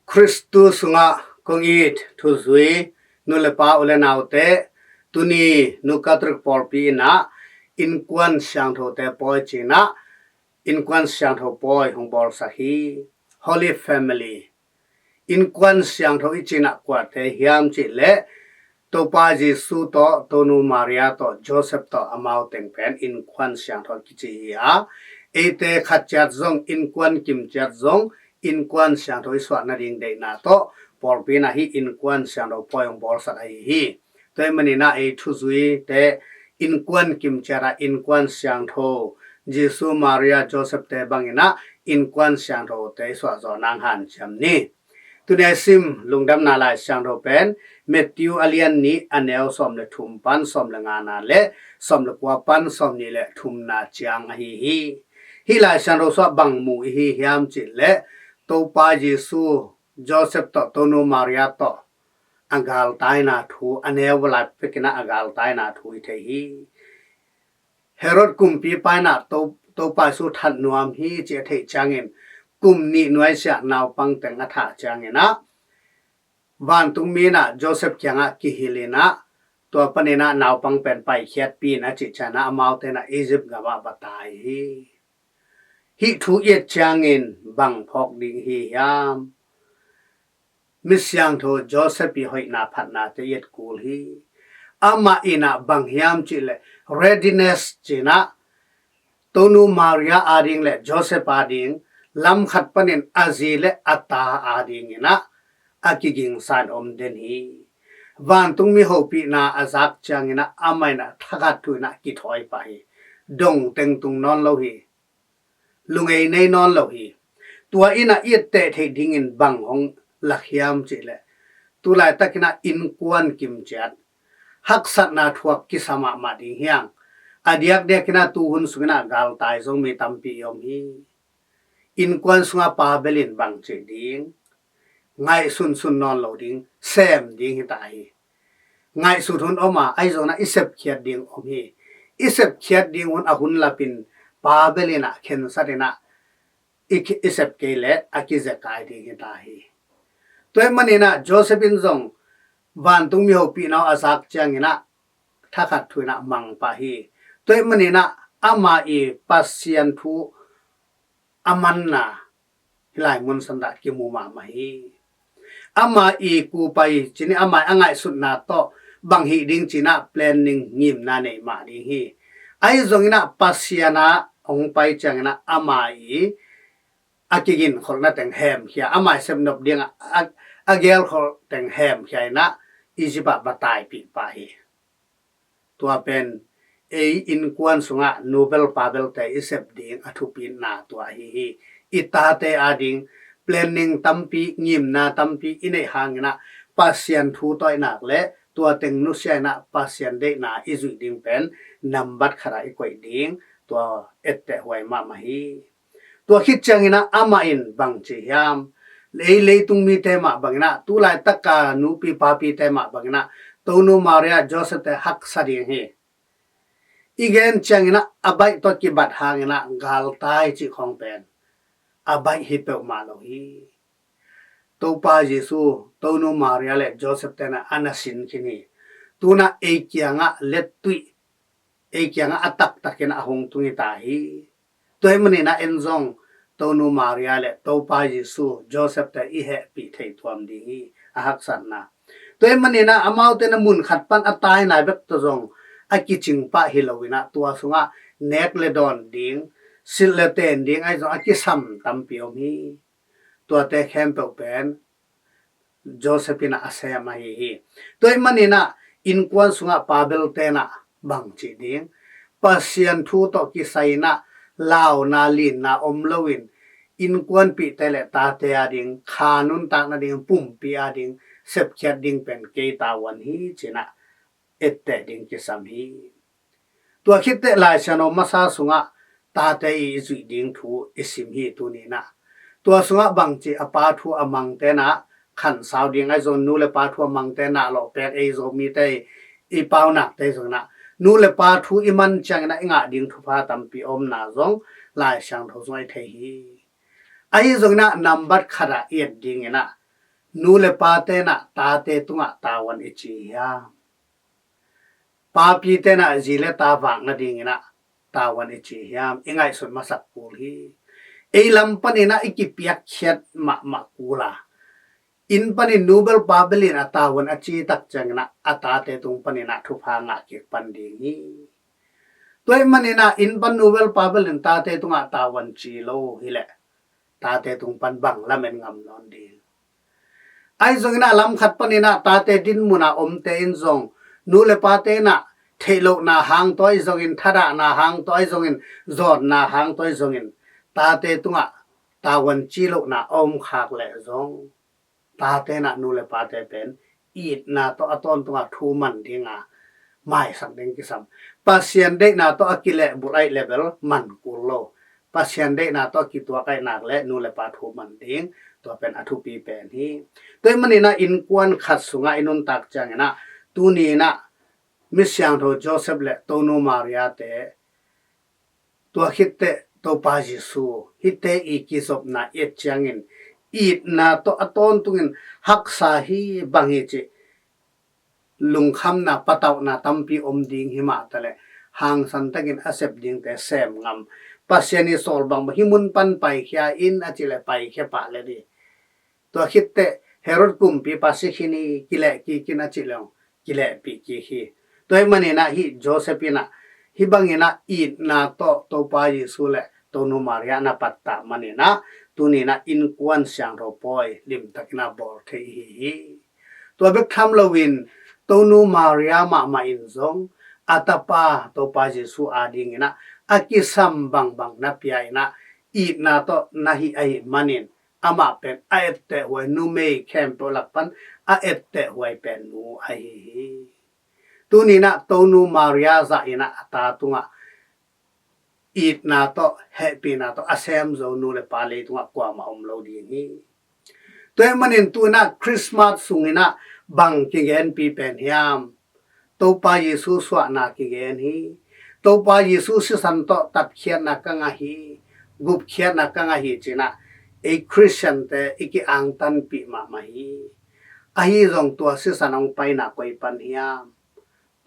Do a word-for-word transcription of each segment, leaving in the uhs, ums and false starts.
Khristu sungah kong it thuzui nu le pa, u le naute, tuni Nu Catholic pawlpi in ah innkuan siangthote pawi ci-in ah innkuan siangtho pawi hong bawlsak hi. Holy Family. Innkuan siangtho i cih in ah kuate hiam cih leh Topa Jesu tawh, Tonu Maria tawh, Joseph tawh, amau teng pen innkuan siangtho kici hi a, eite khat ciat zong, innkuan kim ciat zong innkuan siangtho i suah nading deihna tawh pawlpi in ah hih innkuan siangtho pawi hong bawlsak ahi hi. Tua ahih manin ah ei thuzuite innkuan kim ciat ah innkuan siangtho, Jesu, Maria, Joseph te bangin ah innkuan siangthote i suah zawh nang hanciam ni. Tuni a i sim Lungdamna Lai Siangtho pen Matthew a lian nih, a neu sawm le thum pan sawm le ngana le sawm le kua pan sawm nih le thumna ciang ahi hi. Hih Lai Siangtho sungah bang mu i hi hiam cih leh Topa Jesu Joseph tawh, Tonu Maria tawh a galtaina thu, a neu lai pek in ah a galtaina thu i thei hi. Herod kumpipa in ah To, Topa Jesu that nuam hi cih a theih ciangin kum nih nuaisiah naupang teng a thah ciangin ah vantungmi in ah Joseph kiangah kihilh in ah, tua panin ah naupang pen paikhiatpih in a cih ciangin ah amaute in ah Egypt gamah va tai hi. Hih thu i et ciangin bang phawk ding i hi hiam? Misiangtho Joseph i hoihna phatnate i et kul hi. Amah in ah bang hiam cih leh readiness ci-in ah Tonu Maria ading le Joseph ading, lam khat panin a zi le a ta ading in ah a kigingsa in om den hi. Vantungmi hopihna a zak ciangin ah amah in ah thakhat thu in ah kithawi pah hi. Dong teng tung nawn lo hi. Lungei nei nawn lo hi. Tua in ah i etteh theih dingin bang hong lak hiam cih leh, tu laitak in ah innkuan kim ciat, haksatna thuak kisa mahmah ding hi hang. A diakdiak in ah tuhun sung in ah galtai zo mi tampi i om hi. Innkuan sungah pa bel in bang cih ding, ngaihsunsun nawn lo ding, sem ding hi ta hi. Ngaihsut hun om a, ahi zongin ah i sepkhiat ding om hi. I sepkhiat ding hun a hun lapin pa bel in ah khensat in ah i, i sep kei leh a kizekai ding hi ta hi. Tua ahih manin ah Joseph in zong vantungmi hopihna uh a zak ciangin ah thakhat thu in ah mang pah hi. Tua ahih manin ah ama i Pasian thu a manna hih lai mun sung ah kimu mahmah hi. Ama i kupai ci-in ah ama i a ngaihsutna tawh bang hih ding ci-in ah planning, ngimna nei mah ding hi. Ahi zongin ah Pasian ah hong pai ciangin ah ama i a kiginkholhna teng hemkhia, ama i sepnop ding a, a, a gelkholh teng hemkhia in ah Egypt ah va taipih pah hi. Tua pen ei innkuan sungah nu bel pa belte i sep ding a thupitna tua ahi hi. I tate ading planning tampi, ngimna tampi i neih hangin ah Pasian thu tawh i nak leh tua teng nusia in ah Pasian deihna i zuih ding pen nambat khat ah i koih ding, tua etteh huai mahmah hi. Tua khit ciangin ah amah in bang ci hiam? Ei leitung mite mah bangin ah, tu laitak a nupi papite mah bangin ah, Tonu Maria, Joseph te haksa ding hi. I gen ciangin ah a baih tawh kibat hangin ah galtai cih khawng pen a baih hi peuhmah lo hi. Topa Jesu, Tonu Maria le Joseph te in ah a na sin khin hi. Tu in ah ei kiangah lettuih, ei kiangah a taktakin a hong tung hi ta hi. Tua ahih manin ah en zong Tonu Maria le Topa Jesu, Joseph te i hehpih thei tuam ding hi, a haksatna. Tua ahih manin ah amaute in ah mun khat pan a tai nai bek tawh zong a kicing pah hi lo in ah tua sungah nek le dawn ding, silh le ten ding ahi zong a kisam tampi om hi. Tuate khempeuh pen Joseph in ah a sem ahi hi. Tua ahih manin ah innkuan sungah pa belte in ah bang cih ding? Pasian thu tawh kisai in ah launa, linna om loin innkuanpihte le tate ading kha nuntakna ding, pumpi ading sepkhiat ding pen kei tavuan hi ci-in ah etteh ding kisam hi. Tua khit teh Lai Siangtho masa sungah tate i zuih ding thu i sim hi tuni in ah. Tua sungah bang ci a pa thu a mangte in ah khansau ding ahi zong, nu le pa thu a mangte in ah lawhpek, ei Zomite i paunakte zong in ah nu le pa thu i man ciangin ah i ngah ding thupha tampi omna zong Lai Siangtho sungah i thei hi. Ahi zongin ah nambat khat ah i et dingin ah Nu le pate in ah tate tungah tavuan i ci hiam? Papite in ah zi le ta vak nadingin ah tavuan i ci hiam? I ngaihsut masak kul hi. Ei lam panin ah i kipiakkhiat mahmah kul a, inn panin nu bel pa bel in a tavuan a ci tak ciangin ah a tate tung panin ah thupha ngah kik pan ding hi. Tua ahih manin ah inn pan nu bel pa bel in tate tungah tavuan ci lo hileh tate tung pan bang lamen ngam nawn ding? Ahi zongin ah lam khat panin ah tate dinmun a omte in zong nu le pate in ah theih lohna hang tawh ahi zongin, thadahna hang tawh ahi zongin, zawnna hang tawh ahi zongin tate tungah tavuan ci lohna a om khak leh zong tate in ah nu le pate pen itna tawh a tawntungah thu man ding a maisak ding kisam. Pasian deihna tawh a kilehbulh ahih leh bel man kul lo. Pasian deihna tawh a kituak ahih nak leh nu le pa thu man ding, tua pen a thupi pen hi. Tua ahih manin ah innkuan khat sungah i nuntak ciangin ah tuni in ah Misiangtho Joseph le Tonu Maria te, tua khit teh Topa Jesu, hihte i kizopna i et ciangin itna tawh a tawntungin haksa hi, bang hi cih lungkhamna, patauhna tampi om ding hi mah taleh hangsan takin a sep dingte sem ngam. Pasian i sawl bangbang hih mun pan paikhia in a cih leh paikhia pah lel hi. Tua khit teh Herod kumpipa si khin hi, kileh kik in a cih leh kilehpih kik hi. Tua ahih manin ah hih Joseph in ah hih bangin ah itna tawh Topa Jesu le Tonu Maria na pattah manin ah tuni in ah innkuan siangtho pawi limtakin ah bawl thei i hi hi. Tua bek tham loin Tonu Maria mahmah in zong a tapa Topa Jesu adingin ah a kisam bangbang na pia in ah itna tawh na hih ahih manin amah pen a ettehhuai, numei khempeuh lak pan a ettehhuai pen nu ahi hi. Tuni in ah Tonu Maria zah in ah a ta tungah itna tawh hehpihna tawh a sem zo nu le pa leitungah kuamah om lo ding hi. Tua ahih manin tu in ah Christmas sungin ah bang kigenpi pen hiam? Topa Jesu suahna kigen hi. Topa Jesu sisan tawh tatkhiatna ka ngah hi, gupkhiatna ka ngah hi ci in ah ei Christian te i ki-angtanpih mahmah hi. Ahi zong tua sisan hong paina koi pan hiam?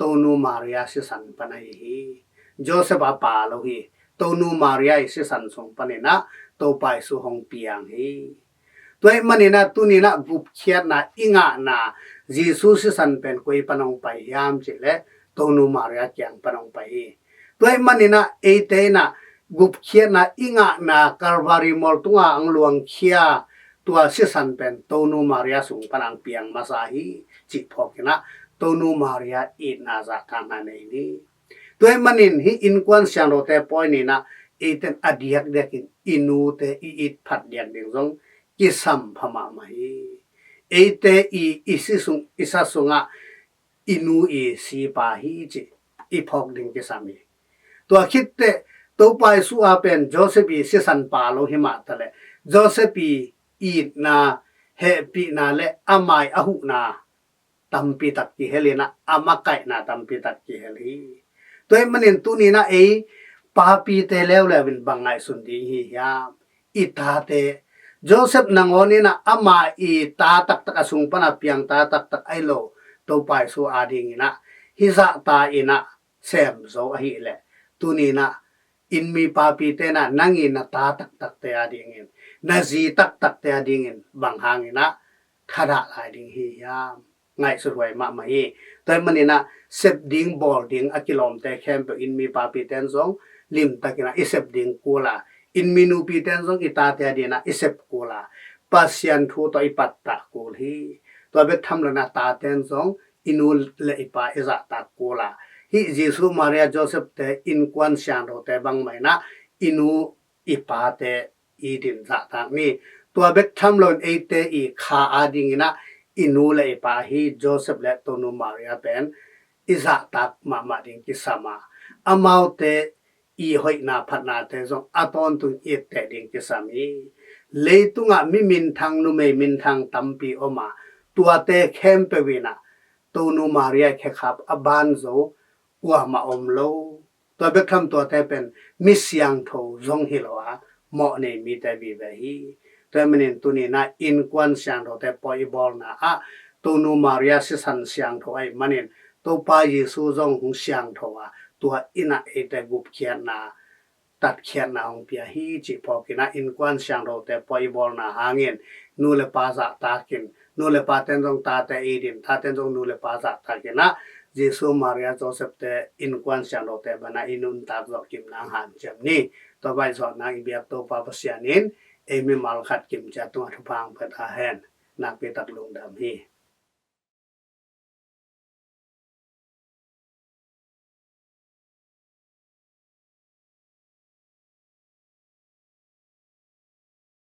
Tonu Maria sisan pan ahi hi. Joseph a pa lo hi. Tonu Maria i sisan sung panin ah Topa Jesu hong piang hi. Tua ahih manin ah tuni in ah gupkhiatna i ngahna Jesu sisan pen koi pan hong pai hiam cih leh Tonu Maria kiang pan hong pai hi. Tua ahih manin ah eite in ah gupkhiatna i ngahna Calvary mual tungah hong luangkhia tua sisan pen Tonu Maria sung pan hong piang masa hi cih phawk in ah Tonu Maria itna zahtakna nei ni. Tua ahih manin hih innkuan siangthote pawi ni in ah eite in a diakdiakin i nute i it phat diak ding zong kisam pha mahmah hi. Eite i, i si sung, i sa sungah i nu i sipa hi cih i phawk ding kisam hi. Tua khit teh Topa Jesu a pen Joseph i sisan pa lo hi mah taleh Joseph i itna, hehpihna le a mai a huhna tampi tak kihel in ah a makaihna tampi tak kihel hi. Tua ahih manin tuni in ah ei papite leuleu in bang ngaihsun ding hi hiam? I tate, Joseph nangawn in ah ama i ta taktak, a sung pan a piang ta taktak ahi lo Topa Jesu adingin ah hih zahta in ah sem zo ahih leh tuni in ah inn mi papite in ah nang i na ta taktakte adingin, na zi taktakte adingin bang hangin ah thadah lai ding hi hiam? Ngaihsut huai mahmah hi. Tua ahih manin ah sep ding bawl ding a kilawmte khempeuh inn mi papite in zong limtakin ah i sep ding kul a, inn mi nupite in zong i tate adingin ah i sep kul a, Pasian thu tawh i pattah kul hi. Tua bek tham loin ah tate in zong i nu le i pa i zahtak kul a, hih Jesu, Maria, Joseph te, innkuan siangthote bangmah in ah i nu i pate i din zahtak ni. Tua bek tham loin eite i kha adingin ah i nu le i pa hi Joseph le Tonu Maria pen i zahtak mahmah ding kisam a, amaute i hoihna phatnate zong a tawntung i etteh ding kisam hi. Leitungah mi minthang, numei minthang tampi om a, tuate khempeuh in ah Tonu Maria khekhap a ban zo kuamah om lo. Tua bek tham tuate pen mi siangtho zong hi lo a, mawhnei mite vive hi. Tua manin tuni-in ah innkuan siangthote pawi i bawlna ah Tonu Maria sisan siangtho ahih manin Topa Jesu zong hong siangtho a, tua in ah eite gupkhiatna, tatkhiatna hong pia hi cih phawkin ah innkuan siangthote pawi i bawlna hangin nu le pa zahtakin, nu le paten zong tate it in, taten zong nu le pa zahtakin ah Jesu, Maria, Joseph-te innkuan siangthote bana i nuntak zawh kim nang hanciam ni. Tua bang zawh nang i biak Topa Pasian in ei mimal khat kimciat tungah thupha hong pia ta hen. Nakpi tak lungdam hi.